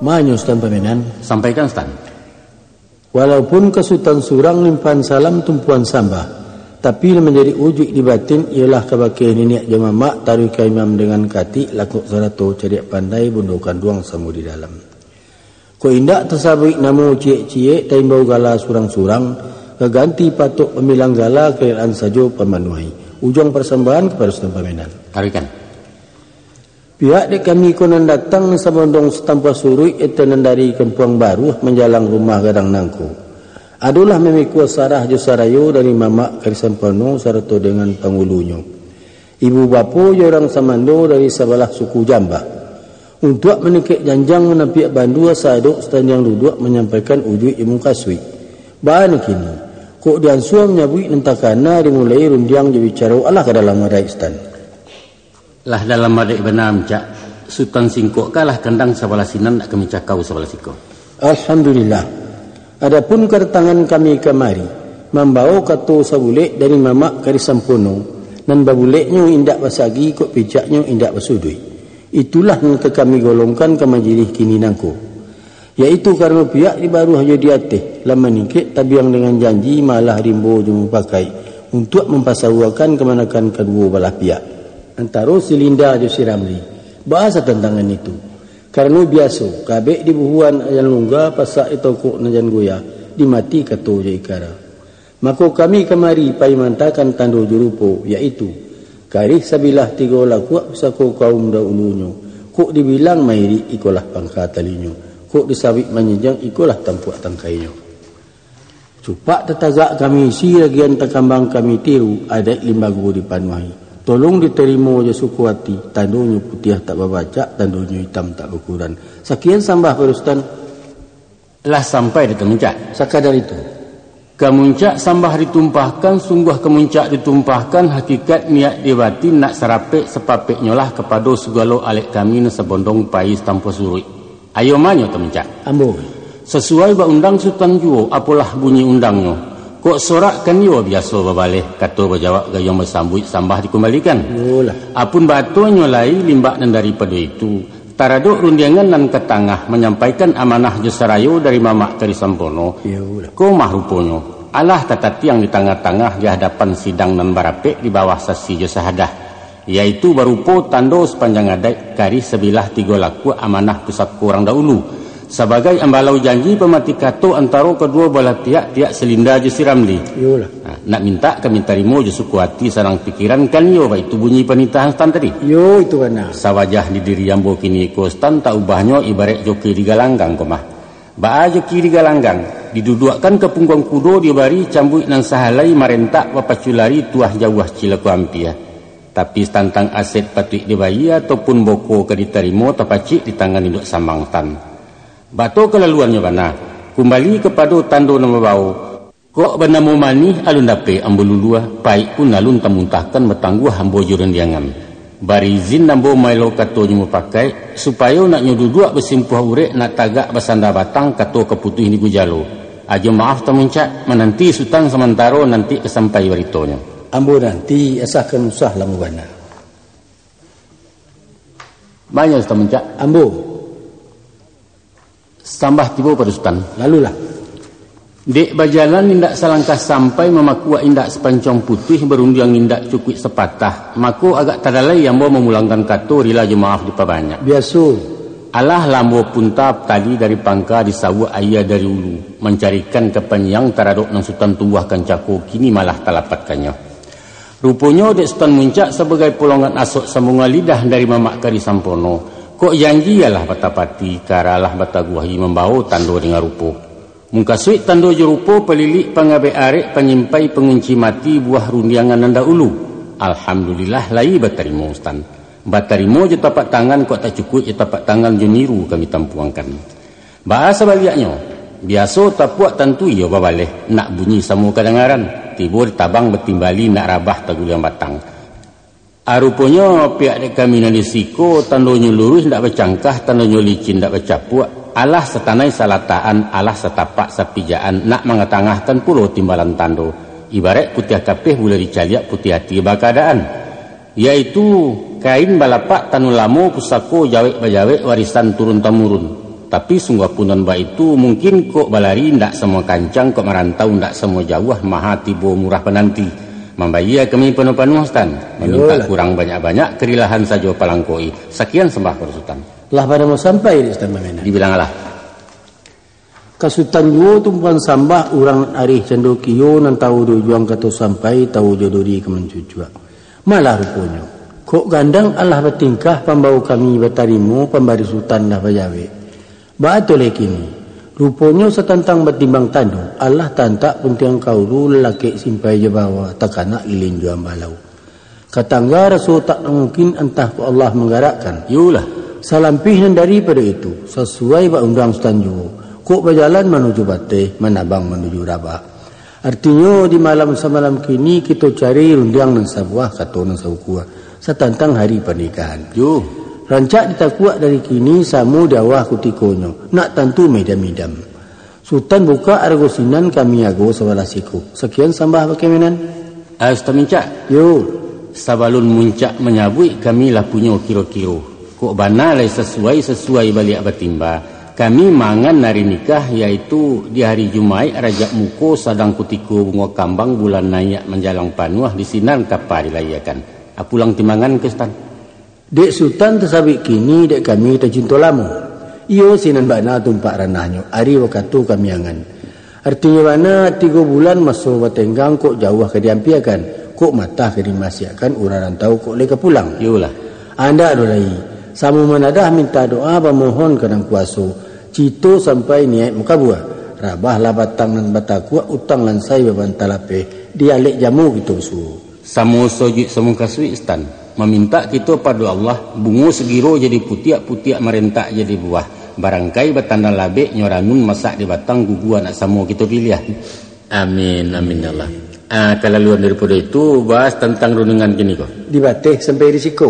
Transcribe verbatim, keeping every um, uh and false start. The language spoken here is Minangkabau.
Manyo Sutan pamenan. Sampaikan, Sutan. Walaupun ka Sutan surang limpahan salam tumpuan sambah, tapi nan manjadi ujuik di batin iyolah kabake niniak jo mamak, taruih ka imam dengan katik, lakok sarato cadiak pandai, bundo kanduang samo di dalam. Kok indak tasabuik namo ciek-ciek, taimbau gala surang-surang, gaganti patok pambilang gala, karelaan sajo pamanuahi. Ujuang parsambahan kapado Sutan pamenan. Taruihkan. Pihak dek kami ko nan datang, nan sabondong satampuah suruik, eto nan dari Kampuang Baruah manjalang rumah gadang nangko. Adolah mamikua sarah jo sarayo dari mamak Kari Sampono sarato dengan pangulunyo. Ibu bapo jo urang samando dari sabalah suku Jambah. Untuak maningkek janjang manampiak bandua, saadok satandiang duduak manyampaikan ujuik jo mukasuik. Baa nan kini, kok diansua manyabuik nan takana, dimulai rundiang jo bicaro, alah ka dalam adaik Sutan. Lah dalam adaik bana, Muncak. Sutan singkok ka lah kandang sabalah sinan, nak kami cakau sabalah siko. Alhamdulillah. Adapun kadatangan kami kamari, mambawo kato sabulek dari mamak Kari Sampono, nan babuleknyo indak basagi, kok picaknyo indak basuduik. Itulah nan ka kami golongkan ka majilih kini nangko. Yaitu karano pihak di baruah jo di ateh lah maningkek tabiang dengan janji, malah rimbo jo mupakaik untuak mampasauakan kamanakan kaduo balah pihak, antaro si Linda jo si Ramli. Baa satantangan itu? Karano biaso, kabek dibuhuan nan lungga, pasak ditokok nan jan goyah, dimati kato jo ikara. Mako kami kamari pai mantakan tando jo rupo, yaitu, karih sabilah tigo lakuak pusako kaum dahulunyo, kok dibilang mairik ikolah pangka talinyo, kok disabuik manjinjiang ikolah tampuak tangkainyo. Cupak tatagak kami isi, ragian takambang kami tiru, adaik limbago dipanuahi. Tolong ditarimo jo suko ati, tandonyo putiah tak babacak, tandonyo itam tak bakuran. Sakian sambah pado Sutan. Lah sampai di Tamuncak. Sakadar itu. Ka muncak sambah ditumpahkan, sungguah ka muncak ditumpahkan, hakikat niat di batin nak sarapek sapapeknyolah kapado sagalo alek kami nan sabondong pai satampuah suruik. Ayo manyo Tamuncak. Ambo. Sasuai ba undang Sutan juo, apolah bunyi undangnyo. Kok sorak kan iyo biaso babaleh, kato bajawab gayuang basambuik, sambah dikumbalikan. Iyolah. Apun batonyo lai limbak nan daripado itu, taradok rundiangan nan ka tangah manyampaikan amanah jo sarayo dari mamak Kari Sampono. Iyolah. Ko mah ruponyo, alah tatatiang di tangah-tangah di hadapan sidang nan barapek di bawah sasi jo sahadah, yaitu barupo tando sapanjang adaik, karih sabilah tigo lakuak amanah pusako urang dahulu, sabagai ambalau janji pamati kato antaro kaduo balah pihak, pihak si Linda jo si Ramli. Iyolah. Nah, nak mintak kami tarimo jo suko ati, sanang pikiran, kan iyo baitu bunyi panitahan Sutan tadi. Iyo, itu bana. Sawajah di diri ambo kini ko Sutan, tak ubahnyo ibarat joki di galanggang ko mah. Baa joki di galanggang, diduduakkan ka pungguang kudo, dibari cambuik nan sahalai, marentak bapacu lari, tuah jauah cilako ampia. Tapi satantang aset patuik dibayia, ataupun boko ka ditarimo, tapacik di tangan induak samang Sutan. Bato kalaluannyo bana, kumbali kapado tando nan babawo. Kok banamo manih alun dapek ambo lulua, paik pun alun tamuntahkan, batangguah ambo jo rundiangan. Bari izin ambo maelo kato jo mupakaik, supayo nak nyo duduak basimpuah urek, nak tagak basanda batang, kato ka putuih di gujalo. Ajo maaf Tamuncak, mananti Sutan samantaro, nanti ka sampai baritonyo. Ambo nanti, asa kan usah lamo bana. Manyo Tamuncak. Ambo. Sambah tibo pado Sutan. Lalulah. Dek bajalan indak salangkah sampai, mamakuak indak sapancuang putuih, barundiang indak cukuik sapatah, mako agak tadalai ambo mamulangkan kato, rila jo maaf dipabanyak. Biaso. Alah lah ambo punta tali dari pangka, disawuak aia dari ulu, mancarikan kapanyiang taradok nan Sutan tumbuahkan cako, kini malah talapatkannyo. Ruponyo dek Sutan Muncak sabagai polongan asok sambungan lidah dari mamak Kari Sampono, kok janji alah batapati, kara alah bataguahi, mambawo tando dengan rupo. Mukasuik tando jo rupo, palilik pangabek arek, panyimpai pangunci mati, buah rundiangan nan dahulu. Alhamdulillah, lai batarimo Sutan. Batarimo jo tapak tangan, kok tak cukuik jo tapak tangan, jo niru kami tampuangkan. Baa sabaliaknyo, biaso tapuak tantu iyo babaleh, nak bunyi samo kadangaran, tibo di tabang batimbali, nak rabah taguliang batang. A, ruponyo pihak dek kami nan di siko, tandonyo luruih ndak bacangkah, tandonyo licin ndak bacapuak, alah satanai salatakan, alah satapak sapijaan, nak mangatangahkan pulo timbalan tando, ibaraik putiah kapeh buliah dicaliak, putiah ati bakaadaan, yaitu kain balapak tano lamo, pusako jawek bajawek, warisan turun tamurun. Tapi sungguahpun nan baitu, mungkin kok balari ndak samo kancang, kok marantau ndak samo jauah, maha tibo murah pananti. Mambayia kami panuah-panuah, Sutan. Mamintak Iyolah. kurang banyak-banyak, karilahan sajo palangkoi. Sakian sambah ka Sutan. Lah pado mau sampai, dek Sutan Bamenan? Dibilang alah. Ka Sutan juo tumpuan sambah, urang nan arih cando kio, nan tahu di ujuang kato sampai, tahu jo duri ka mancucuak. Malah ruponyo, kok gandang alah batingkah, pambao kami batarimo, pambari Sutan lah bajawek. Baa tu lai kini, ruponyo satantang batimbang tando, alah tantak puntiang kaulu, lalakek simpai jo bawa, takanak lilin jo ambalau. Ka tangga raso tak mungkin, antah kok Allah manggarakkan. Iyolah. Salampih nan daripado itu, sasuai bak undang Sutan juo, kok bajalan manuju Bateh, manabang manuju Rabak. Artinyo, di malam samalam kini, kito cari rundiang nan sabuah, kato nan saukua, satantang hari panikahan. Yo. Rancak ditakuak dari kini, samo di awah kutikonyo, nak tantu midam-midam. Sutan bukak arago sinan, kami ago sabalah siko. Sakian sambah bakeh Menan. Ah, Sutan Mincak. Yo. Sabalun Muncak manyabuik, kami lah punyo kiro-kiro. Kok bana lai sasuai, sasuai baliak batimba. Kami mangan ari nikah, yaitu di hari Jumaik Rajab muko, sadang kutiko bungo kambang, bulan naiak manjalang panuah, di sinan kapa dilayiakan. Ah, pulang timbangan ka Sutan. Dek Sutan tasabik kini, dek kami tacinto lamo. Iyo sinan bana tumpak ranahnyo, ari wakatu kami angan. Artinyo bana, tigo bulan maso batenggang, kok jauah ka diampiakan, kok matah ka dimasiakkan, urang rantau kok lai ka pulang. Iyolah. Andak doh lai, samo manadah minta doa, bamohon ka Nan Kuaso, cito sampai niaik makabua. Rabahlah batang nan batakuak, utang lansai babanta lapeh, di alek jamu kito suo. Samo sojuik samo kasuik, Sutan. Mamintak kito pado Allah, bungo sagiro jadi putiak, putiak marentak jadi buah. Barangkai batanda labek, nyo ranun masak di batang, gugua nak samo kito piliah. Amin, amin ya Allah. Ah, kalaluan daripado itu, bahas tantang runungan kini ko. Di Bateh sampai di siko.